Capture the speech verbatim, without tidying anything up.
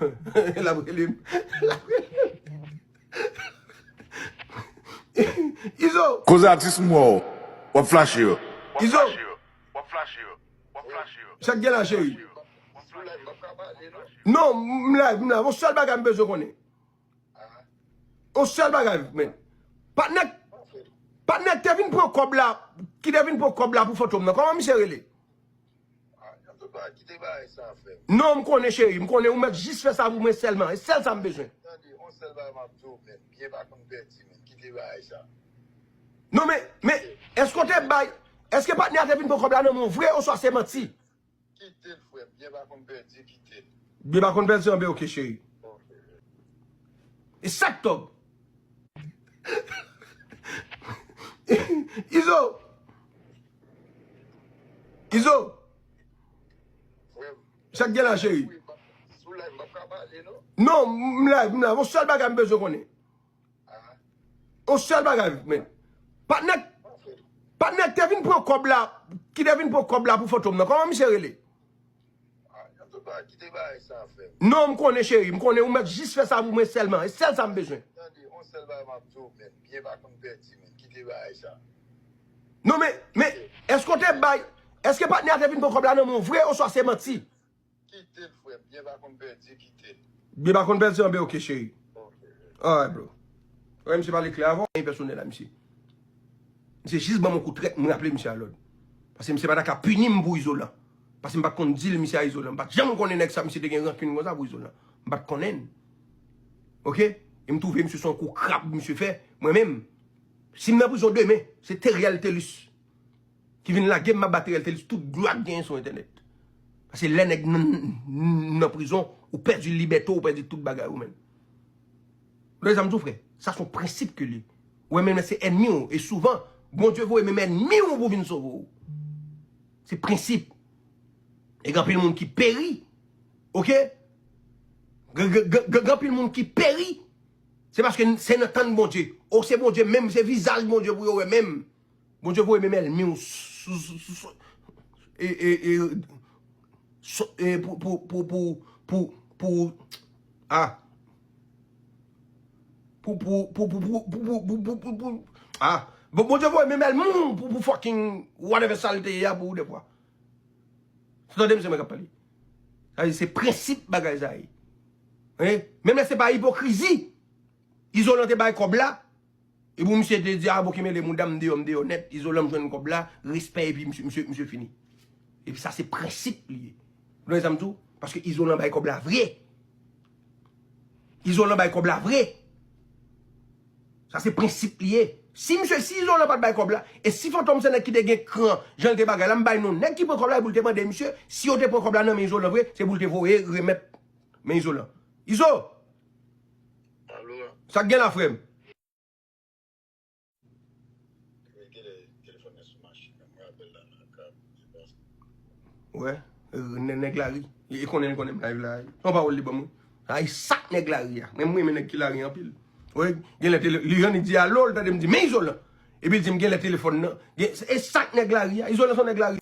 L ap rele m. L ap rele m. Izo. Koze atis mwen w ap flache yo. Izo. Sa k gen la, cheri? Non, m live, m live. Yon sèl bagay m bezwen konnen. Yon sèl bagay, men. Patnè, patnè te vin pran kòb la, ki te vin pran kòb la pou Fantom nan. Kòman misye rele? Kite bagay sa, frè m. Non, m konnen, cheri. M konnen ou mèt jis fè sa pou mwen sèlman. E sèl sa m bezwen. Tande, yon sèl bagay m ap di w, men. Byen pa konn pèdi, men. Kite bagay sa. Non, men, men, èske w te bay, èske patnè a te vin pran kòb la nan men w vre oswa se manti? Kite l, frè m. Byen pa konn pèdi, kite l. Byen pa konn pèdi, anben, oke, cheri. E sa k tòg. Izo. Izo. Sa k gen la, cheri? Non, m live, m live. Yon sèl bagay m bezwen konnen. Yon sèl bagay, men. Patnè, patnè te vin pran kòb la, ki te vin pran kòb la pou Fantom nan. Kòman misye rele? Non, m konnen, cheri. M konnen ou mèt jis fè sa pou mwen sèlman. E sèl sa m bezwen. Non, men, men, èske w te bay, èske patnè a te vin pran kòb la nan men w vre oswa se manti? Kite l, frè m. Byen pa konn pèdi, kite l. Byen pa konn pèdi, anben, oke, cheri. Alright, bro. Wè, misye pale klè avè w, anyen pèsonèl a misye. Misye jis ban m yon kou trèt, m raple misye a lòd. Paske misye pa ta ka pini m pou Izolan. Paske m pa t konn di l misye a Izolan. M pa t janm konnen nèg sa, misye te gen rankin konsa pou Izolan. M pa t konnen l. Oke? E m twouve misye se yon kou krab misye fè. Mwen menm, si m nan prizon demen, se Teriel Telus ki vin lage m, m ap ba Teriel Telus tout glwa k genyen sou entènèt. Paske lè nèg nan, nan prizon, ou pèdi libète w, ou pèdi tout bagay ou menm. Ou wè sa m di w, frè? Sa se yon prensip ke li. Ou wè, menm lè se ènmi w, e souvan, Bondye voye menm ènmi w pou vin sove w. Se prensip. E gen anpil moun ki peri. Oke? Gen, gen, gen, gen, gen anpil moun ki peri. Se paske se nan tann Bondye. O, se Bondye menm, se vizaj Bondye pou yo wè menm. Bondye voye menm ènmi w sou, sou, sou, e, e, e, sou, e, pou, pou, pou, pou, pou, pou, a. Pou, pou, pou, pou, pou, pou, pou, pou, pou, pou, a. Bon, Bondye voye menm ènmi w pou, pou fucking whatever sa l te ye a pou ou defwa. Tande misye mwen k ap pale. Sa vle di se prensip bagay sa ye. Hein? Menm lè se pa ipokrizi. Izolan te bay kòb la. Epi misye te di, a, bon, ki mele mouda m deyò, m deyò nèt. Izolan m jwenn kòb la, respè, epi misye, misye, misye fini. Epi sa se prensip li ye. Ou konprann sa m di w? Paske Izolan bay kòb la vre. Izolan bay kòb la vre. Sa se prensip li ye. Si misye, si Izolan pa t bay kòb la, e si Fantom se nèg ki te gen kran, jan l te bagay la, m bay non nèg ki pran kòb la pou l te mande misye, si yo te pran kòb la nan men Izolan vre, se pou l te voye remèt men Izolan. Izo! Sa k gen la, frè m? Wè, nè- nèg la ri. E konnen l konnen m live la. Se yon pawòl li ban mwen. Ay, sa k nèg la ri a. Mwen, mwen renmen nèg ki la ri anpil. Wè, genlè tele- li annik di alo, l tande m di, men Izolan. Epi l di m genlè telefòn nan. Gen- E sa k nèg la ri a. Izolan se yon nèg la ri.